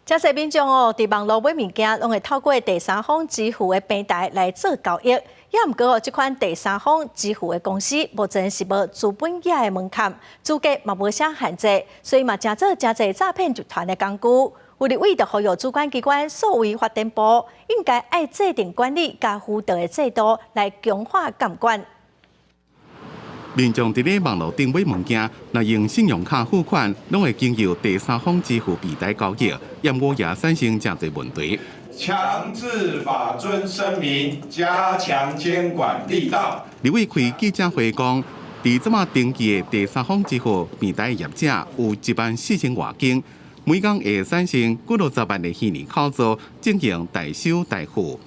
誠濟民眾哦，佇網路買物件，攏會透過第三方支付的平台來做交易。也毋過哦，這款第三方支付的公司，目前是無資本額的門檻，資格嘛無啥限制，所以嘛成做誠濟詐騙集團的工具。有立委就呼籲主管機關數位發展部應該愛制定管理佮輔導的制度，來強化監管。民眾佇咧網路頂買物件，若用信用卡付款，攏會經由第三方支付平台交易，毋過也產生誠濟問題。強制法遵聲明，加強監管力道。立委開記者會講，佇這馬登記的第三方支付平台業者有1萬4千外間，每工會產生幾落十萬的虛擬口座進行代收代付。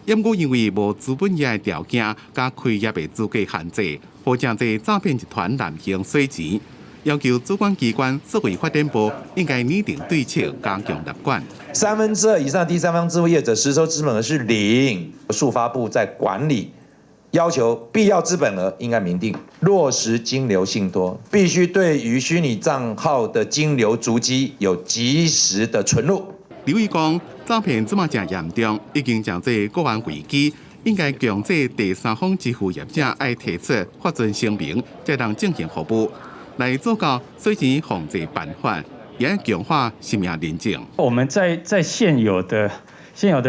毋過因為無資本額的條件，佮開業的資格限制，予誠濟詐騙集團濫行洗錢，要求主管機關數位發展部應該擬定對策，加強監管。 2/3以上第三方支付業者實收資本額是零，數發部在管理要求必要資本額應該明定，落實金流信託，必須對於虛擬帳號的金流足跡有及時的存入。立委講，詐騙這馬誠嚴重，已經成做國安危機，應該強制第三方支付業者愛提出法遵聲明，才通進行服務，來做到洗錢防制辦法，也愛強化實名認證。我們在現有的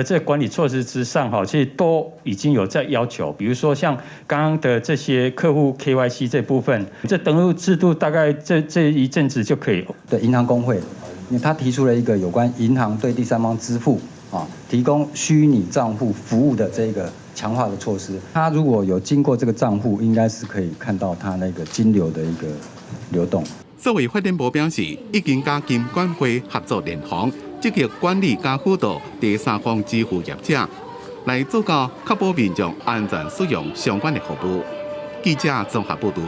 這個管理措施之上，哈，其實都已經有在要求，比如說像剛剛的這些客戶 KYC 這部分，這登錄制度大概這一陣子就可以。對銀行公會，因為他提出了一個有關銀行對第三方支付啊提供虛擬賬戶服務的這個強化的措施。他如果有經過這個賬戶，應該是可以看到他那個金流的一個流動。數位發展部表示，已經佮金管會合作聯防，積極管理佮輔導第三方支付業者，來做到確保民眾安全使用相關的服務。記者綜合報導。